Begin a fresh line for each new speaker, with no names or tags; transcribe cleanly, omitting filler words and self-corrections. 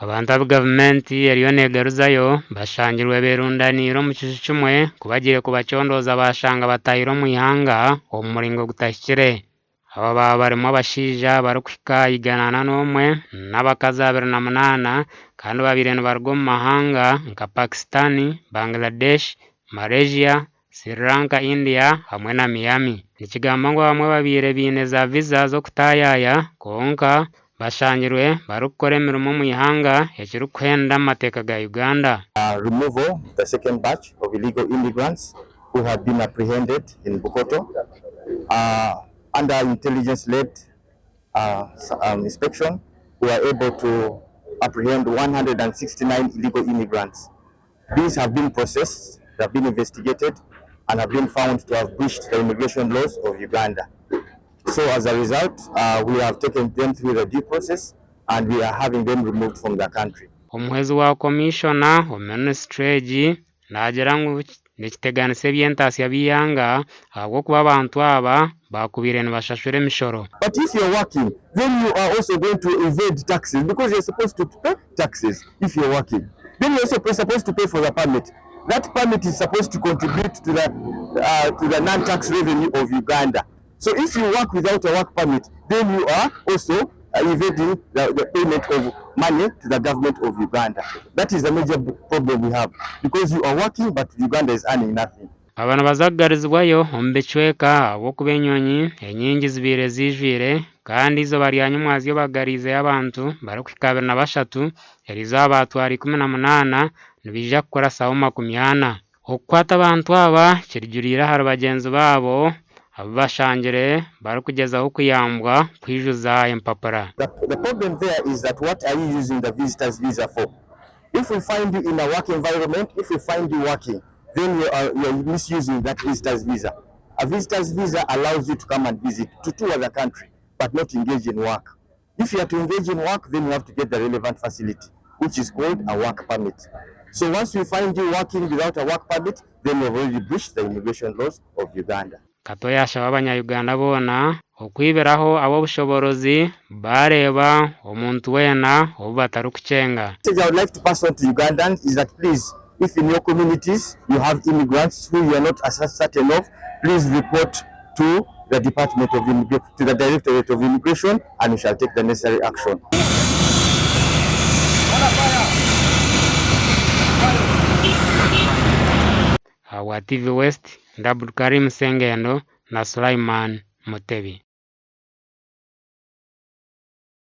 Abantu abu gavumenti eriyo negaruzayo bashangirwe berundaniire omu kiju kimwe ku bagiire kubacondooza bashanga batahire omu ihanga omu muringo gutahikire. Aba baaba barimu abashaija barikuhika 101 n'abakazi 28 kandi babaire nibaruga omu mahanga nka Pakistan, Bangladesh, Malaysia, Sri Lanka, India hamwe na Miami. Nikigambwa ngu abamwe babaire baine za Visa z'okutaayaaya kwonka bashangirwe barikukora emirimo omu ihanga ekirikuhenda omu mateeka ga Uganda.
Removal the second batch of illegal immigrants who had been apprehended in Bukoto under intelligence led inspection we were able to apprehend 169 illegal immigrants. These have been processed, they have been investigated and have been found to have breached the immigration laws of Uganda. So as a result, uh, we have taken them through the due process and we are having them removed from the country.
Omuhwezi wa Komishona omu minisiture egi naagira ngu nikiteganisa eby'entaasya by'eihanga ahabw'okuba abantu aba baakubaire nibashashura emishoro.
But if you're working, then you are also going to evade taxes because you're supposed to pay taxes if you're working. Then you're also supposed to pay for the permit. That permit is supposed to contribute to the, uh, to the non-tax revenue of Uganda. So if you work without a work permit, then you are also uh, evading the, the payment of money to the government of Uganda. That is the major problem we have because you are working but Uganda is earning nothing.
Aba nibaza kugarizibwayo omu bicweka ahabw'okuba enyonyi enyingi zibaire ziijwire kandi eizooba rya nyomwazyo bagariizeyo abantu barikuhika 23, eriizooba baatwara 18 nibaija kukurasaho 40. Okukwata abantu aba kirugiriire ahari bagyenzi baabo abu bashangire barikugyezaho kuyambwa kwijuza empapura.
The problem there is that what are you using the visitors visa for? If we find you in a work environment, if we find you working, then you are, you are misusing that visitor's visa. A visitor's visa allows you to come and visit, to tour the country, but not engage in work. If you are to engage in work, then you have to get the relevant facility, which is called a work permit. So once we find you working without a work permit, then you have already breached the immigration laws of Uganda.
Kato yaashaba abanya-Uganda boona okwibiraho ab'obushoboorozi baareeba omuntu weena ou batarikukyenga.
Message I would like to pass on to Ugandans is that please if in your communities you have immigrants who you are not certain of, please report to the Department of Immigration, to the Directorate of Immigration and we shall take the necessary action.
Ahabwa TV West, ndi Abdulkarim Sengendo na Sulaiman Mutebi.